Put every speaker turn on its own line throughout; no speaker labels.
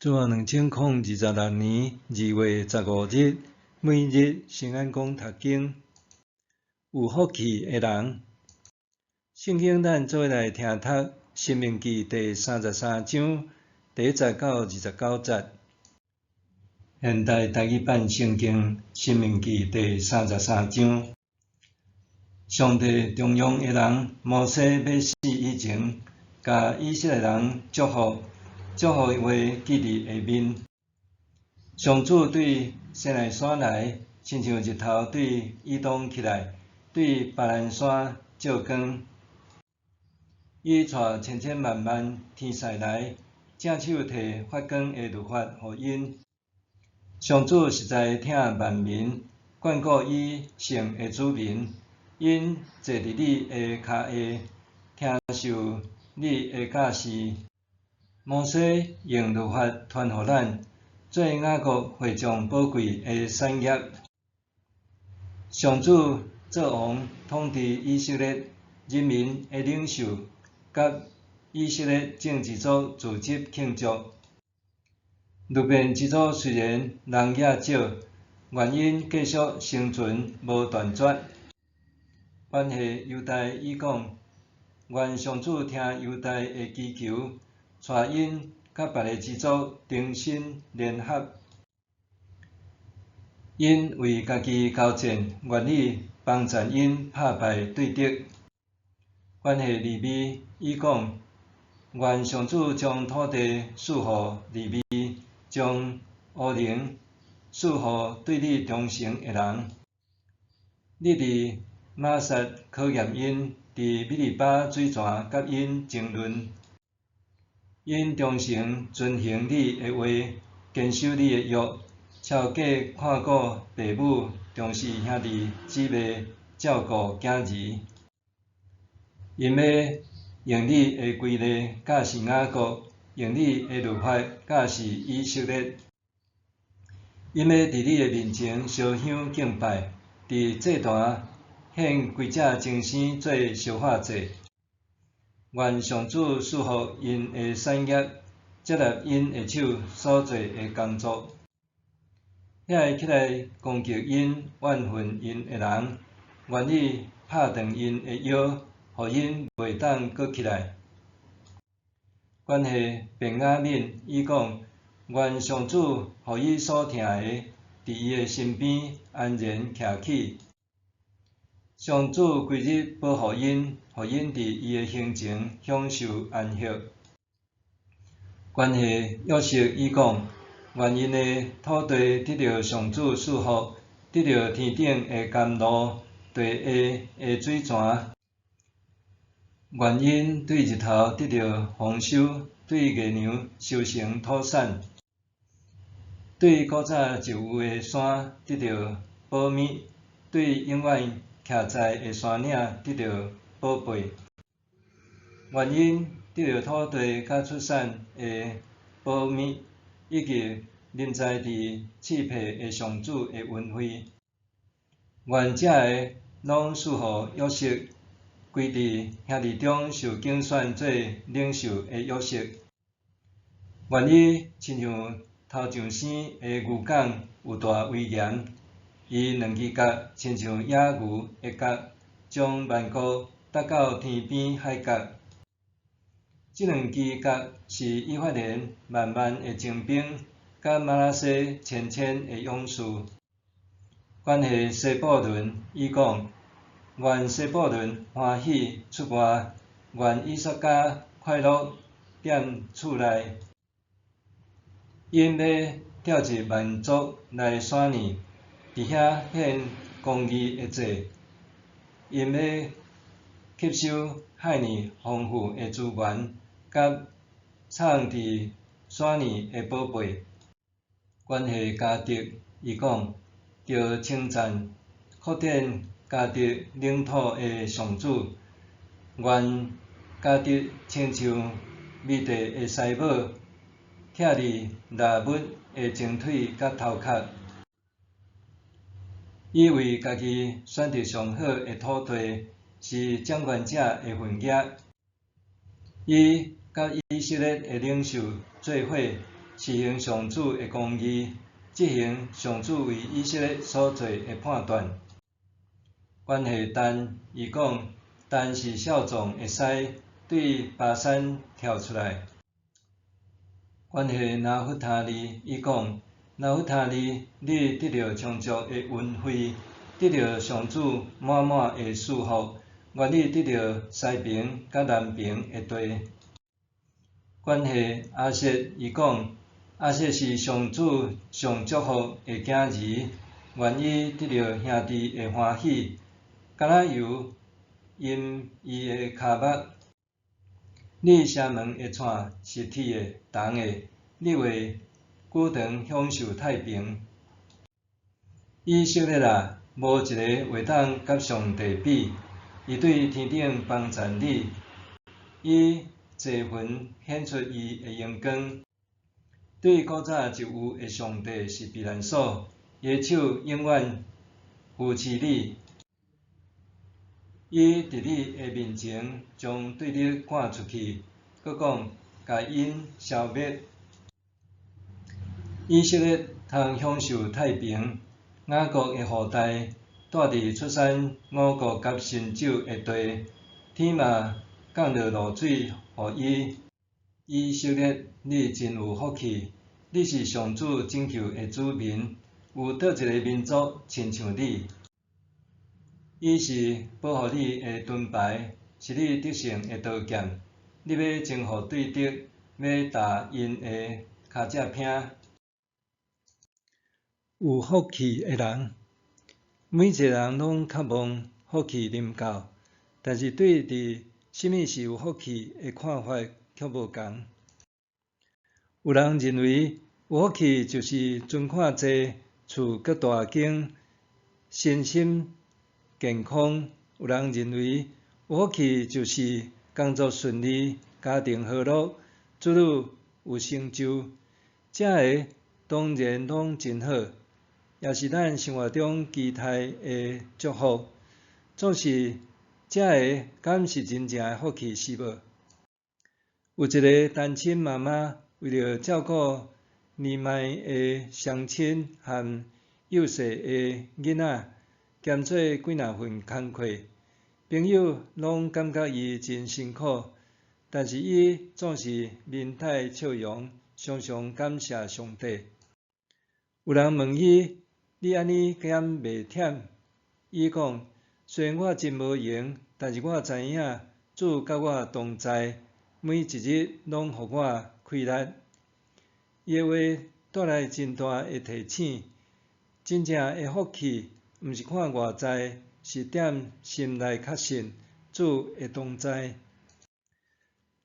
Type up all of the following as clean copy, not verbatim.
主後2026年2月15日，每日聖安講讀經。有福氣的人，聖經咱做伙來聽讀《申命記》第33章第1節到29節。現代台語版聖經《申命記》第三十三章，上帝重用的人摩西欲死以前，共以色列人祝福，祝福的話記佇下面。上主對西奈山來，親像日頭對以東起來，對巴蘭山照光。伊帶千千萬萬天使來，正手提發光的律法予𪜶。上主實在疼萬民，眷顧伊聖的子民，𪜶坐佇你的跤下，聽受你的教示。摩西用律法傳予咱，做雅各會眾寶貴的產業。上主做王統治以色列人民的領袖，佮以色列眾支族聚集慶祝。流便支族雖然人也少，願𪜶繼續生存無斷絕。關係猶大伊講，願上主聽猶大的祈求，帶𪜶佮別个支族重新聯合。𪜶為家己交戰，願你幫贊𪜶拍敗對敵。關係利未，伊講，願上主將土地賜予利未，將烏龍賜予對你忠誠的人。你佇瑪撒考驗𪜶，佇米利巴水泉佮𪜶爭論。𪜶忠誠遵行你的話，堅守你的約，超過看顧爸母，重視兄弟姊妹，照顧囝兒。𪜶欲用你的規例教示雅各，用你的律法教示以色列。𪜶欲佇你的面前燒香敬拜，佇祭壇獻規隻精牲做燒化祭。願上主賜福𪜶的產業，接納𪜶的手所做的工作。遐个起來攻擊𪜶、怨恨𪜶的人，願你拍斷𪜶的腰，予𪜶袂當閣起來。關係便雅憫，伊講，願上主予伊所疼的，佇伊的身邊安然徛起。上主規日保護𪜶，予𪜶佇伊的行程享受安息。關係約瑟，伊講，願𪜶的土地得著上主賜福，得著天頂的甘露，地下的水泉。願𪜶對日頭得著豐收，對月娘收成土產，對古早就有的山得著寶物，對永遠徛在的山嶺得著寶貝。願𪜶得著土地佮出產的寶物，以及臨在佇翅膀的上主的恩惠。願這个攏賜予約瑟，歸佇兄弟中受揀選做領袖的約瑟。願伊親像頭上生的牛犅有大威嚴，伊兩支角親像野牛的角，將萬國搭到天邊海角。這兩支角是以法蓮萬萬的精兵，佮瑪拿西千千的勇士。關係西布倫，伊講，願西布倫歡喜出外，願以薩迦快樂踮厝內。𪜶欲召集萬族來山爾，佇遐獻公義的祭。𪜶欲吸收遐爾豐富的資源，佮藏佇山爾的寶貝。關係迦得，伊講，著稱讚擴展迦得領土的上主，願迦得親像米地的獅母，拆離獵物的前腿佮頭殼。伊為家己選擇上好的土地，是掌權者的份額。伊佮以色列的領袖做伙，施行上主的公义，执行上主為以色列所做的判斷。關係但，伊講，但是少壯的獅，對巴珊跳出來。關係拿弗他利，伊講，拿弗他利，你得著充足的恩惠，得著上主滿滿的賜福，願你得著西爿佮南爿的地。關係亞設，伊講，亞設是上主上祝福的囝兒，願伊得著兄弟的歡喜，敢若油淹伊的跤目。你城門的掣是鐵的、銅的，你會久長享受太平。以色列啊，無一个會當佮上帝比，伊對天頂幫贊你，以濟雲顯出伊的榮光。對古早就有的上帝是避難所，伊的手永遠扶持你。伊佇你的面前將對敵趕出去，閣講，共𪜶消滅。以色列通享受太平，雅各的後代住佇出產五穀佮新酒的地，天嘛降落露水予伊。以色列，你真有福氣，你是上主拯救的子民，有佗一个民族親像你？伊是保護你的盾牌，是你得勝的刀劍。你欲征服對敵，欲踏𪜶的跤跡坪。有福氣的人，每一个人攏渴望福氣臨到，但是對佇啥物是有福氣的看法卻無仝。有人認為有福氣就是存款濟、厝閣大間、身心健康。有人認為有福氣就是工作順利、家庭和樂、子女有成就。這个當然攏真好，也是咱生活中期待的祝福。總是這个敢是真正的福氣是無？有一个單親媽媽為著照顧年邁的雙親和幼細的囡仔，兼做幾若份工課，朋友攏感覺伊真辛苦，但是伊總是面帶笑容，常常感謝上帝。有人問伊：你按呢敢袂忝？伊講：雖然我真無閒，但是我知影主佮我同在，每一日攏予我氣力。伊的話帶來真大的提醒：真正的福氣，毋是看外在，是踮心內確信主的同在。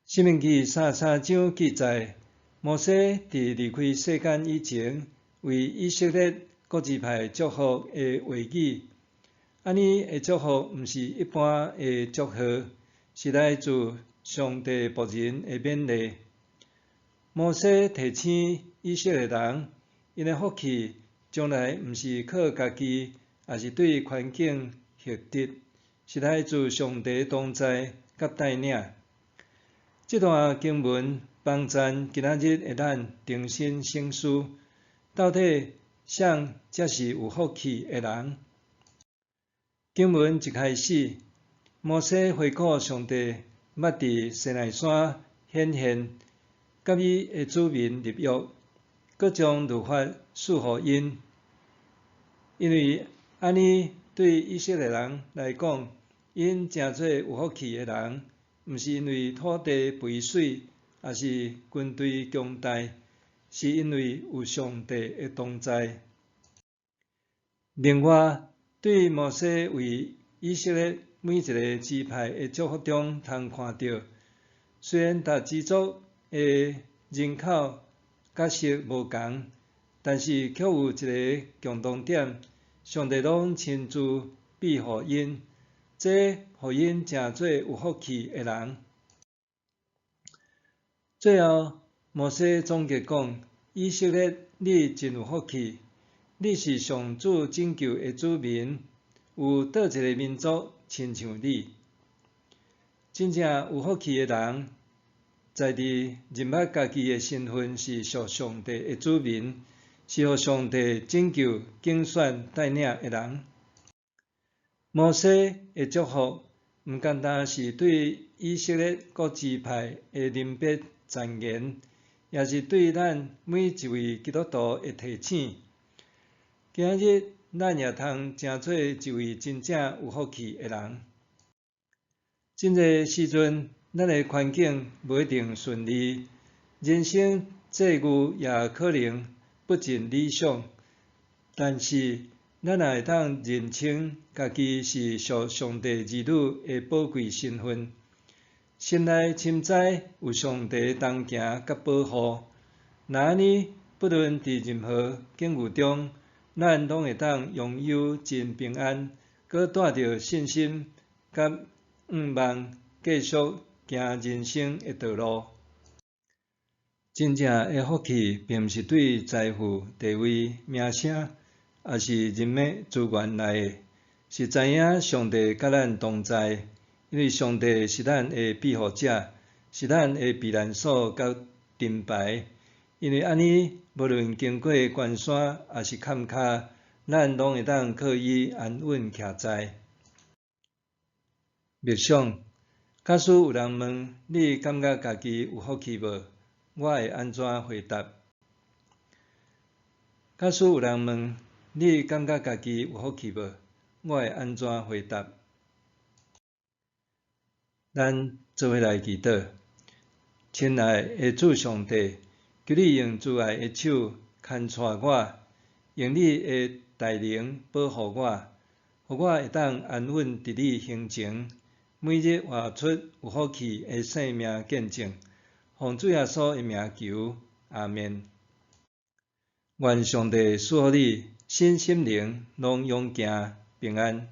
申命記33章記載，摩西佇離開世間以前，為以色列各支派祝福的話語。按呢的祝福毋是一般的祝賀，是來自上帝僕人的勉勵。摩西提醒以色列人，𪜶的福氣將來毋是靠家己，抑是對環境獲得，是來自上帝同在佮帶領。這段經文幫贊今仔日的咱重新省思，到底啥才是有福氣的人？經文一開始，摩西回顧上帝捌佇西奈山顯現，佮伊的子民立約，閣將律法賜予𪜶。因為按呢對以色列人來講，𪜶成做有福氣的人，毋是因為土地肥水，抑是軍隊強大，是因為有上帝的同在。另外，對摩西為以色列每一个支派的祝福中通看著，雖然逐支族的人口角色無仝，但是卻有一个共同點，上帝攏親自庇護𪜶，這予𪜶成做有福氣的人。最後，摩西總結講：以色列，你真有福氣，你是上主拯救的子民，有佗一个民族親像你？真正有福氣的人，在佇認捌家己的身份是屬上帝的子民，是予上帝拯救、揀選、帶領的人。摩西的祝福，毋單單是對以色列各支派的臨別贈言，也是對咱每一位基督徒的提醒。今日咱也通成做一位真正有福氣的人。真濟時陣，咱的環境無一定順利，人生際遇也可能不盡理想，但是咱若會當認清家己是屬上帝兒女的寶貴身份，心內深知有上帝同行佮保護，若按呢，不論佇任何境遇中，咱攏會當擁有真平安，閣帶著信心佮向望，繼續行人生的道路。真正的福氣，並毋是對財富、地位、名聲，抑是人脈資源來的，是知影上帝佮咱同在，因為上帝是咱的庇護者，是咱的避難所佮盾牌。因為按呢，無論經過關山抑是坎坷，咱攏會當靠伊安穩徛在。默想，假使有人問你感覺家己有福氣無？我會按怎回答？假使有人問你感覺家己有福氣無？我會按怎回答？咱做伙來祈禱，親愛的主上帝，求你用慈愛的手牽帶我，用你的大能保護我，予我會當安穩佇你胸前，每日活出有福氣的生命見證。奉主耶穌的名求，阿們。願上帝賜予你身心靈攏勇健平安。